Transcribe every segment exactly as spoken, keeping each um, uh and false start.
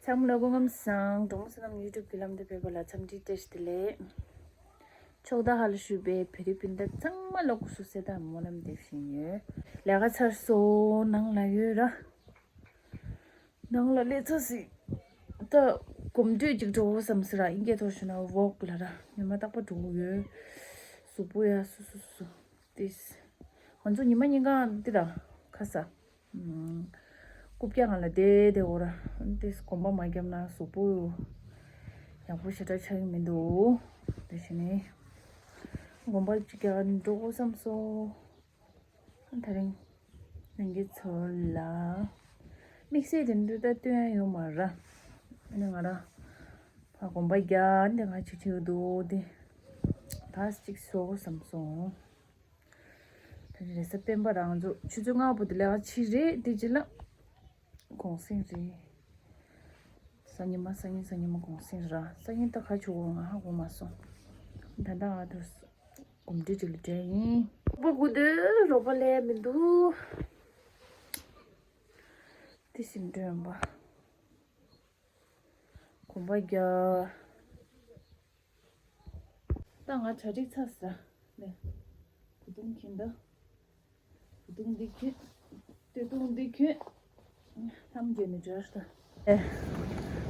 ཚང་མ་ལ་སྐུ་ཁམས་བཟང་། གྲོང་མི་བསོད་ནམས་YouTube་གི་ལམ་དུ་ཕེབས་པ་ལ་འཚམས་འདྲི་བཀྲ་ཤིས་བདེ་ལེགས། ཕྱོགས་མཐའ་ཁག་ལ་བཞུགས་པའི་བོད་རིགས་སྤུན་ཟླ་ཚང་མ་ལ་སྐུ་གཟུགས་གསལ་ཐང་སྨོན་ལམ་འདེབས་བཞིན་ཡོད། ལས་ཀ་ཚར་སོང་། ནང་ལ་ཡོད་ར། ནང་ལ་སླེབས་ཚར་སོང་། ད་གོམ་བགྲོད་ཅིག་འགྲོ་དགོས་བསམ་སོང་ར། དབྱིན་སྐད་ཐོག་ཞུ་ན་ཝོག་ལབ་ར། ཉི་མ་རྟག་པར་འགྲོ་གི་ཡོད། གཟུགས་པོ་ཡ་སུ་སུ་སུ་སུ། ཏིས། ང་ཚོ་ཉི་མ་གཉིས་ཀ་འདི་ར། ཁ་ས། ཨམ། རྐུབ་བཀྱག་སྒང་ལ་བསྡད་བསྡད་འོ་ར། ཏིས་གོམ་པ་མ་བརྒྱབ་ན་གཟུགས་པོ་ཡག་པོ་ཞེ་དྲག་ཆགས་ཀྱི་མི་འདུག་དེ་བྱས་ནས་གོམ་པ་ཅིག་བརྒྱབ་འགྲོ་དགོས་བསམ་སོང་། ད་རིང་ལྷན་རྒྱས་ཚོ་ལ་དམིགས་བསལ་དེ་འདྲ་ད་སྟོན་ཡ་ཡོད་མ་རེད། ཨ་ནི་ང་རང་ཕར་གོམ་པ་རྒྱག་འདི་ང་ཆུ་ཆེ་འདུག་དེ། ད་གཅིག་བཟོ་དགོས་བསམ་སོང་། ད་རེས་གཟའ་སྤེན་པ་རང་ཚོ་ཆུ་ཚོད་ལྔ་བར་དུ་ལས་ཀ་བྱེད་རེད། དེ་རྗེས་ལ་གུང་སེང་རེད། སང་ཉིན་མ་སང་ཉིན་སང་ཉིན་མ་གུང་སེང་ར། སང་ཉིན་ད་ག་བྱེད་དགོས་ང་ཧ་གོ་མ་སོང་། ད་ལྟ་ང་ཚོ་གོམ་བགྲོད་ཅིག་ལ་བསྡད་ཡིན། རོགས་པ་དགོས་འདོད་རོགས་པ་ལས་མི་འདུག་དེ་བཞིན་འགྲོན་པ། གོམ་པ་རྒྱག་ད་ང་གྲ་སྒྲིག་ཚར་ས་ལས། གོས་ཐུང་གྱོན་ད། གོས་ཐུང་འདི་གྱོན། སྟོད་ཐུང་འདི་གྱོན། ལྷམ་གྱོན་ནས་འགྲོ་ད། ཨེ།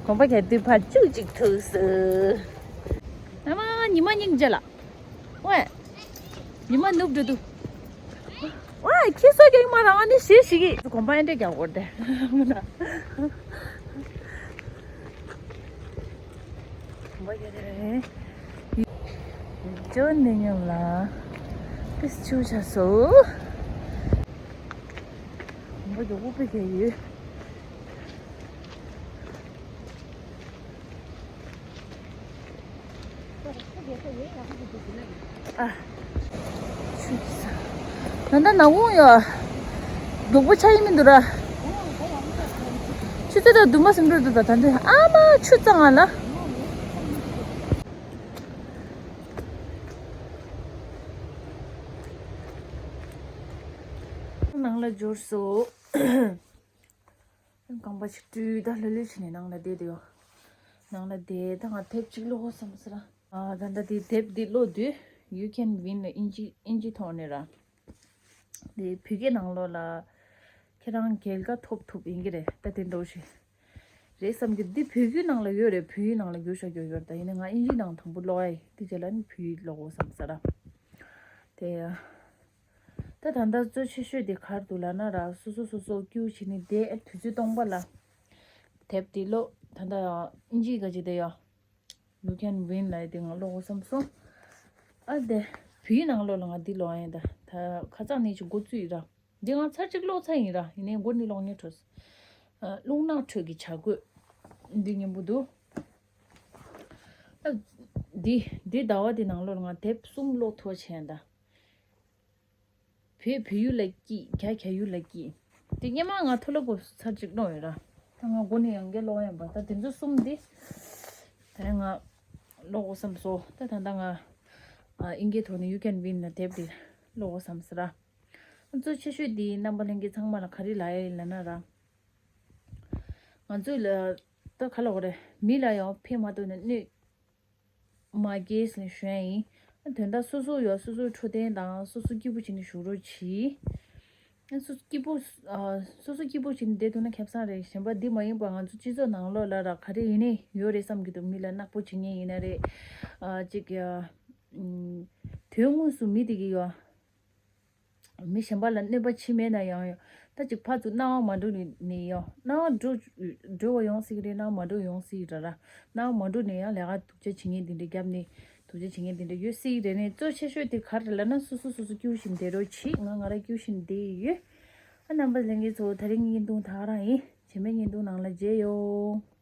གོམ་པ་རྒྱག་དུས་ཕར་བཅུག་ཅིག་ཐུག་སོང་། ཨ་མ་ཉི་མ་སྙིང་རྗེ་ལ། ཝེ། ཉི་མ་ནུབ་འགྲོ་འདུག་ཝེ་ཁྱི་སོ་རྒྱག་མ་རང་ནི་ཞེ་ཞིག་གིས་གོམ་པ་ཨེ་འདྲ་རྒྱག་འོར་དེ། གོམ་པ་རྒྱག་དེ་རེད། ཇོ་ནི་ཉམས་ལ། ཏིས་ཆུ་ཆ་སོ། གོམ་པ་རྒྱག་དགོས་པའི་གལ་ཡོད། ཨ། ཆུ་ས། ད་ལྟ་ནག་ཁུང་ཡོད། རྡོག་པོ་ཆགས་ཡིན་མི་འདུག་ར། ཆུ་ཚོད་དང་བདུན་པ་ཟིན་འགྲོ་འདུག་ད་ད་འདི་ཨ་མ་ཆུ་གཙང་ང་ལ། ནང་ལ་འབྱོར་སོང་། རྐང་པ་ཞིག་བཀྲུས། ད་ལྷོད་ལྷོད་བྱས་ནས་ནང་ལ་བསྡད་དེ་ཡོད། ནང་ལ་བསྡད་ད་ང་དེབ་ཅིག་ཀློག་དགོས་བསམ་སོང་ར། ཨ་ད་ལྟ་དེ་དེབ་འདི་ཀློག་དུས་You Can Win་ལ་དབྱིན་ཇི་དབྱིན་ཇི་ཐོག་ནས་ར། དེ་བོད་སྐད་ནང་ལོགས་ལ་ཁྱེད་རང་རྒྱལ་ཁ་ཐོབ་ཐུབ་ཡིན་གྱི་རེད། ད་དེ་འདྲ་བོ་ཞིག་རེད་བསམ་གྱི། འདི་བོད་བརྒྱུད་ནང་ལ་ཡོད་རེད། བོད་ཡིག་ནང་ལ་བསྒྱུར་བཞག་རྒྱུ་ཡོད་རེད། ད་ཡིན་ན་ང་དབྱིན་ཇི་ནང་དང་པོ་ཀློག་ཡ་ཡིན། དེ་རྗེས་ལ་ནི་བོད་ཡིག་ཀློག་དགོས་བསམ་ས་ར། དེ། ད་ད་ལྟ་གཙོ་ཆེ་ཤོས་དེ་ག་རེ་འདུག་ལབ་ན་ར། སོ་སོ་སོ་སོ་ཀིའུ་བྱས་ནས་བསྡད། དུས་ཚོད་སྟོང་པ་ལ་དེབ་དེ་ཀློག་ད་ལྟ་དབྱིན་ཇི་ག་ཅིག་དེ་ཡོད། You Can Win་ལབ་ཡ་དེ་ང་ཀློག་དགོས་བསམ་སོང་། ཨ་དེ་བོད་ཡིག་ནང་ཀློག་ལ་ང་འདི་ཀློག་ཡ་ཡིན། ད་ད་ཁ་སང་ནས་ཅིག་འགོ་བཙུགས་ཡིན་ར། འདི་ང་ཚར་གཅིག་ཀློག་ཚར་ཡིན་ར། ཡིན་ནའི་མགོ་ནས་ཀློག་སྙིང་བྲོ། ཨ། རླུང་ནག་ཁྲོད་ཀྱི་བྱ་རྒོད། འདི་སྙན་པོ་འདུག་ཨ། འདི་འདི་ཟླ་བ་འདི་ནང་ལོགས་ལ་ང་དེབ་གསུམ་ཀློག་ཐུབ་པ་བྱས་ཡིན་ད། བོད་བོད་ཡུལ་ལ་སྐྱིད། རྒྱ་རྒྱ་ཡུལ་ལ་སྐྱིད། དེ་སྔོན་མ་ང་མཐོ་སློབ་སྐབས་ཚར་གཅིག་ཀློག་ཡོད་ར། ད་ང་མགོ་ནས་ཡང་བསྐྱར་ཀློག་ཡིན་པ། ད་དེ་ཚོ་གསུམ་འདི་ད་རེས་ང་ཀློག་དགོས་བསམ་སོང་། ད་ད་ལྟ་ང་ཨ་དབྱིན་སྐད་ཐོག་ནས་You Can Win་ལ་དེབ་འདི་ཀློག་དགོས་བསམ་སོང་ར། གཙོ་ཆེ་ཤོས་འདི་རྣམ་པ་ལྷན་རྒྱས་ཚང་མ་ལ་ག་རེ་ལབ་ཡ་ཡིན་ལབ་ན་ར། ང་ཚོ་ལ་ད་ག་ལབ་དགོས་རེད། མི་ལ་ཡང་ཕན་མ་ཐོགས་ནས་གནོད་མ་སྐྱེལ་ཟེར་ནས་ཞུ་ཡ་ཡིན། དོན་དག་སོ་སོ་ཡོད། སོ་སོའི་འཕྲོད་བསྟེན་དང་སོ་སོ་སྐྱིད་པོ་བྱས་ནས་བཞུགས་རོགས་གྱིས། སོ་སོ་སྐྱིད་པོ། ཨ། སོ་སོ་སྐྱིད་པོ་བྱས་ནས་བསྡད་ཐུབ་ན་ཁེ་བཟང་རེད། གཞན་པ་འདི་མ་ཡིན་པ་ང་ཚོ་སྤྱི་ཚོགས་ནང་ལོགས་ལ་ར་ག་རེ་ཡིན་ནའི་ཡོད་རེད་བསམ་གྱི་འདུག་མི་ལ་ནག་པོ་བྱེད་མཁན་ཡིན་ན་རེད། ཨ། ཅིག་ཨ། དོན་དངོས་སུ་མི་དེ་གི་ཡོད། མི་གཞན་པ་ལ་གནོད་པ་བྱེད་མེད་ན་ཡང་ཡང་། ད་ཅིག་ཕར་ཚུར་སྣང་བ་མ་འགྲོ་ནས་ནས་ཡང་སྣང་བ་འགྲོ་འགྲོ་བ་ཡོང་སྲིད་ཀྱི་རེད། སྣང་བ་མ་འགྲོ་ཡོང་སྲིད་ཀྱི་རེད་ར། སྣང་བ་མ་འགྲོ་ནས་ཡང་ལས་ཀ་སྡུག་ཅག་བྱེད་མཁན་དེ་འདྲ་རྒྱབ་ནས་སྡུག་ཅག་བྱེད་མཁན་དེ་འདྲ་ཡོད་སྲིད་ཀྱི་རེད། ནས་གཙོ་ཆེ་ཤོས་དེ་ག་རེ་ལབ་ན་སོ་སོ་སོ་སོ་སྐྱིད་པོ་བྱས་ནས་བསྡད་རོགས་གྱིས། ང་ང་རང་སྐྱིད་པོ་བྱས་ནས་བསྡད་ཡོད། ཨ། རྣམ་པ་ལྷན་རྒྱས་ཚོ་ད་རིང་བརྙན་ཐུང་ད་ག་རང་ཡིན། རྗེས་མའི་བརྙན་ཐུང་ནང་ལ་མཇལ་ཡོང་།